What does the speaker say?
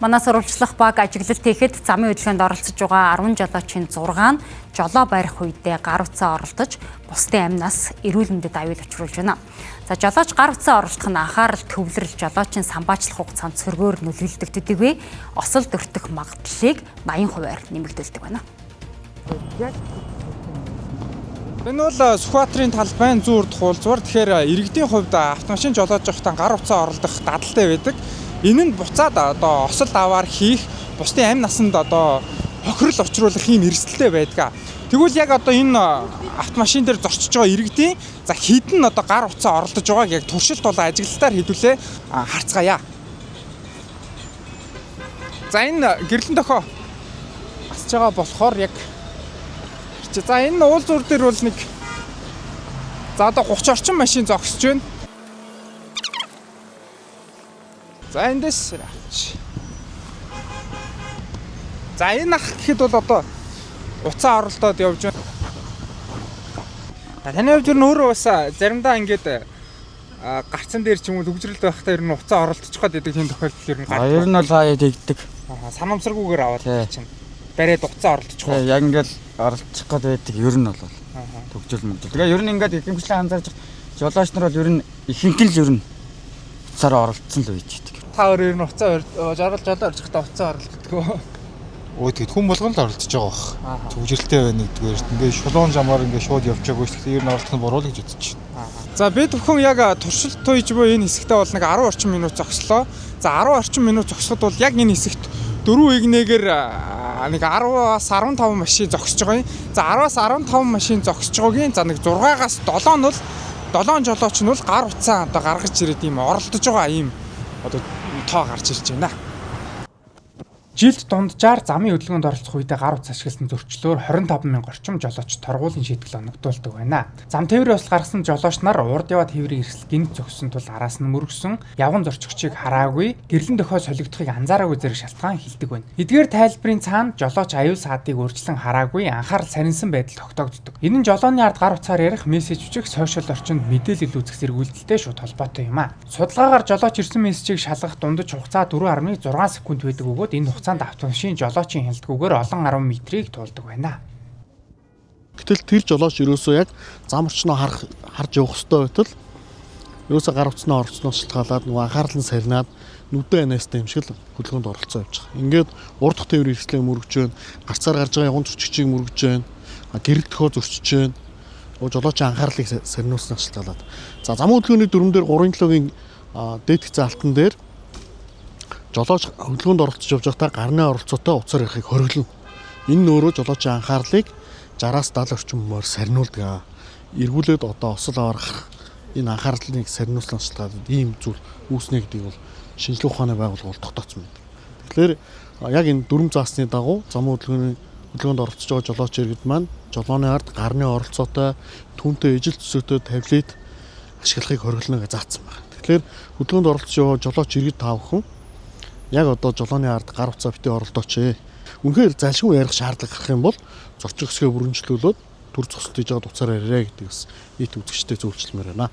Манаас урвалжлах баг ажиглалт хийхэд замын хөдөлгөөнд оролцож байгаа 10 жолоочийн 6 нь жолоо барих үедээ гар утсаа оролдож бусдын амнаас эрүүл мэндэд аюул учруулж байна. За жолооч гар утсаа оролдох нь анхаарал төвлөрөл жолоочийн самбаачлах хугацаанд сөргөөр нөлөөлдөг төдийгүй осолд өртөх магадлалыг 80%-аар нэмэгдүүлдэг байна. Энэ бол Сүхбаатарын талбайн зүүн урд хуулзуур. Тэгэхээр иргэдийн хувьд автомашин жолоож байхдаа гар утсаа оролдох дадалтай байдаг. Энэ нь буцаад одоо осол аваар хийх, бусдын амь насанд одоо хохирол учруулах ийм эрсдэлтэй байдаг. Тэгвэл яг одоо энэ автомашин дээр зорчиж байгаа иргэдийн за хэдэн одоо гар утсаа оролдож байгааг яг туршилт болон ажиглалтаар хэдүүлээ харцгаая. За энэ гэрлэн дохио асж байгаа болохоор яг за энэ уулзуур дээр бол нэг за одоо 30 орчим машин зогсож байна. За эндээс авч. За энэ ах гэхэд бол одоо уцаа оролдоод явж байна. Таны хувьд ер нь өөрөө бас заримдаа ингээд гарцан дээр ч юм уу төгжрэлд байхдаа ер нь уцаа оролдчих гээд байдаг тийм тохиолдол ер нь гардаг. Ер нь бол хаяа тэгдэг. Санамсаргүйгээр аваад чинь бариад уцаа оролдчих. Яг ингээд оролдчих гээд байдаг ер нь бол төгжрөл мөгжрөл. Тэгээ ер нь ингээд ихэнхлээ анзаарч жолооч нар бол ер нь ихэнх нь л ер нь уцаараа оролдсон л байж байдаг. Та өөр ер нь уцаа жолоо орж байхдаа уцаа оролддог. Өө тэгэд хүн болгон л оролдож байгаа бах. Төгжрэлтэй байна гэдгээр ингээд шулуун замаар ингээд шууд явж байгаагүй шүү дээ. Ер нь оролдох нь буруу л гэж бодож байна. За бид бүхэн яг туршилт туйж буй энэ хэсэгтээ бол нэг 10 орчим минут зогслоо. За 10 орчим минут зогсоход бол яг энэ хэсэгт 4 игнэгээр нэг 10-аас 15 машин зогсож байгаа юм. За 10-аас 15 машин зогсож байгаагийн за нэг 6-аас 7 нь бол 7 жолооч нь бол гар утсаа одоо гаргаж ирээд ийм оролдож байгаа ийм одоо тоо гарч ирж байна. Жилд дунджаар замын хөдөлгөөнд оролцох үедээ гар утас ашигласан зөрчлөөр 25 мянга орчим жолооч торгуулийн шийтгэл оногдуулдаг байна. Зам тээврийн осол гаргасан жолооч нар урд яваад тээврийн эрсдэл гинт зогссон тул араас нь мөргсөн, явган зорчигчийг хараагүй, гэрлэн дохио солигдохыг анзаараагүй зэрэг шалтгаан хилдэг байна. Эдгээр тайлбарын цаана жолооч аюул саадыг өөрчлөн хараагүй, анхаарал сарнсан байдал тогтоогддог. Энэ нь жолооны ард гар утсаар ярих, мессеж бичих, сошиал орчинд мэдээлэл үүсгэх зэрэг үйлдэлтэй шууд холбоотой юм а. Судалгаагаар жолооч ирсэн мессежийг шалгах дундаж хугацаа 4.6 секунд байдаг бөгөөд энэ хугацаанд автомашин жолоочийн хяналтгүйгээр олон 10 метрийг туулдаг байна. Гэтэл тэр жолооч ерөөсөө яг зам орчноо харж явах ёстой байтал ерөөсөө гар утснаа орцноос шалтгаалаад нөгөө анхаарал нь сарнаад нүдэн анаас юм шиг л хөдөлгөөнд оролцоо явж байгаа. Ингээд урд дахь тээврийн эрсдлийг мөргөж байна, гарцаар гарч байгаа явган зөрчигчийг мөргөж байна, гэрэл дохио зөрчиж байна. Жолоочийн анхаарлыг сарниулснаас шалтгаалаад. За замын хөдөлгөөний дүрм дээр 3-7-гийн дээд хэцээ алтан дээр жолооч хөдөлгөөнд оролцож явж байхдаа гарны оролцоотой уцаар ярихыг хориглоно. Энэ нь өөрөө жолоочийн анхаарлыг 60-аас 70 орчим мөр сарниулдаг. Эргүүлээд одоо осол аваар энэ анхаарлыг сарниулсан шалтгаалаад ийм зүйл үүснэ гэдгийг бол шинжлэх ухааны байгууллага бол тогтооцсон байдаг. Тэгэхээр яг энэ дүрм заасны дагуу замын хөдөлгөөнд оролцож байгаа жолооч иргэд маань жолооны ард гарны оролцоотой түүнтэй ижил төсөөтэй таблет ашиглахыг хориглоно гэж заасан байна. Тэгэхээр хөдөлгөөнд оролцож байгаа жолооч иргэд та бүхэн яг одоо жолооны ард гар утсаа битгий оролдооч ээ. Үнэхээр залшгүй ярих шаардлага гарах юм бол зорчих хэсгээ бүрэнжлүүлээд төр зогсолт хийж байгаа уцаар яриа гэдэг бас нийт үзэгчтэй зөвлөмөр байна.